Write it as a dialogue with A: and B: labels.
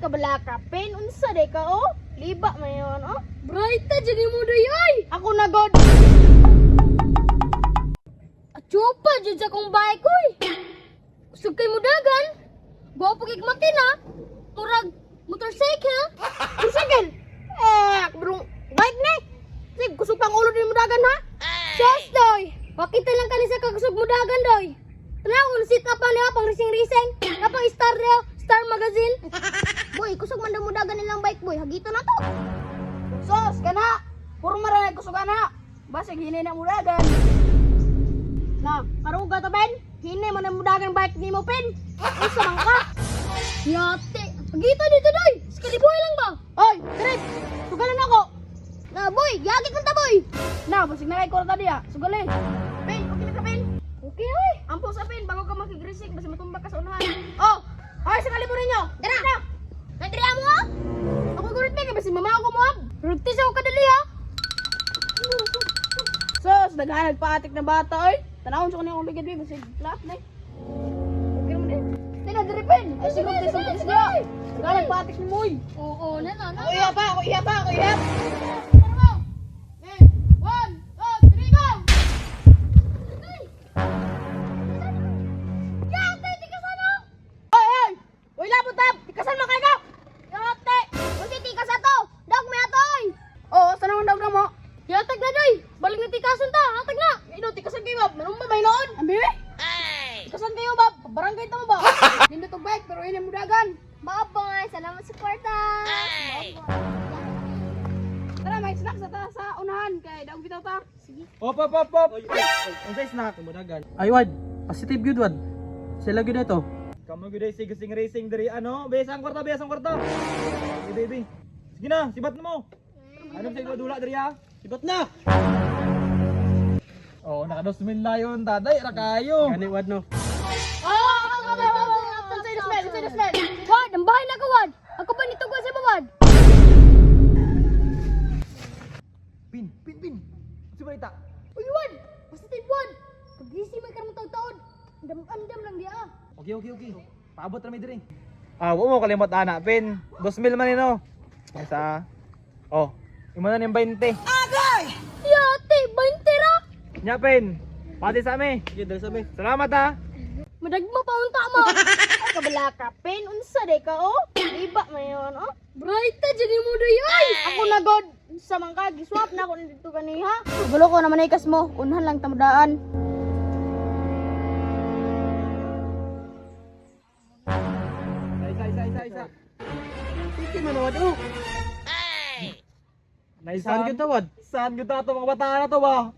A: Kabalaka, Pen, unsa day ka oh? Liba man yun oh.
B: Brighta jud mo doy oy.
A: Ako na god.
B: Atsupa jud sa kong bike oy. Kusog kay mudagan. Gwapo kay makina. Murag motorcycle.
A: Motorcycle. Eh, brong bike na. Sig, kusog pang ulo din mo dagan ha.
B: Sus doy. Pakita lang kani sa kakusog mudagan doy. Tanaw sit up pa niya pang rising-rising. Na pang star niya, Star Magazine.
A: Boy, kusog man daw mo dagan nilang bike boy. Hagito na to. Sos, kana. Puro maranay kusog ana. Basig hinay na mudagan. Na, karuga to Ben. Hinay man ang mudagan bike nimo Pen. Unsa man ka?
B: Yate. Pagita dito doy. Skaliboy lang ba?
A: Oy, trip. Sugalan ako.
B: Na boy, yagi kang ta boy.
A: Na, basig na kay kwarta diya. Sugali. Ben, okay na ka Ben?
B: Okay oy.
A: Ampo sa Ben, bago ka makigrising, basta matumba ka sa unahan. Oh, ay sa kalibo ninyo.
B: Dara.
A: Na.
B: Nadiri mo ah.
A: Ako gurit Ben, kay basi mama ako mo.
B: Rugti sa ko kadali ha.
A: Sos, daghan nagpaatik na bata oy. Tanawon sa kuning akong ligid Ben, basig flat na. Eh. Okay naman eh. Tina diri Ben. Ay siguro
B: Sige,
A: sa
B: sige,
A: sige.
B: sige.
A: Daghan nagpaatik ni Moy.
B: Oo, na na na.
A: Ako iya pa, ako iya pa, ako iya.
B: Tara mo.
A: One, two, three, go!
B: Yate, tikas ano?
A: Oy, oy! Uy, labot tab! Tikasan mo kayo!
B: Yate. Unsi tikas ato? Dog may atoy.
A: Oo, saan naman daw mo?
B: Yatag na doy. Balik na tikasan ta. Hatag na.
A: Ino, tikasan kayo, Bob. Manong ba, may noon? Ang bibi? Tikasan kayo, Bob. Barangay tamo ba? Nindot og bike, pero ina mudagan.
B: Bye-bye. Salamat sa suporta.
A: Tara, may snack sa ta sa unahan kay daog bitaw ta.
B: Sige.
C: Op, op, op, op! Ang size na.
D: Tumudagan. Ay, wad. Positive gyud, wad. Sila gyud ito.
C: Kamu gyud ay sige sing racing diri ano? Bes ang kwarta, bes ang kwarta. Baby, baby. Sige na, sibat na mo. Ano sa ikaw dula diri ah?
D: Sibat na!
C: Oh, naka 2,000 na yun, taday, ra kayo.
D: Gani, wad, no?
A: Oh, oh, oh, oh, oh, oh, oh, smell, say the smell.
B: Wad, ang bahay na ka, Wad. Ako ba nito sa bawad?
C: Pin, pin, pin. Si balita.
B: Uy, Wad. Positive, Wad. Pag-isi may karamang taon-taon. Andam-andam lang di ah.
C: Okay. Paabot ra mi diri. Ah, wa mo kalimot ana, pin. 2,000 man ino. Sa Oh, imo na ning 20.
B: Yate, 20 ra.
C: Nya pin. Pati sa ami.
D: Sige, dali sa mi.
C: Salamat ah.
B: Madagmo pa unta mo.
A: Ay, kabalaka, Pen, unsa day ka, oh? Liba man yun, oh.
B: Brighta jud mo doy oy.
A: Ako na god. Sa man ka, giswap na ako dito kaniha. Gulo ko naman ikas mo. Unhan lang tamudaan.
C: Isa, isa, isa, isa.
D: Sige man, wad, oh.
C: Nice.
D: Saan gyud ta, wad?
C: Saan gyud ta to mga bata na to ba?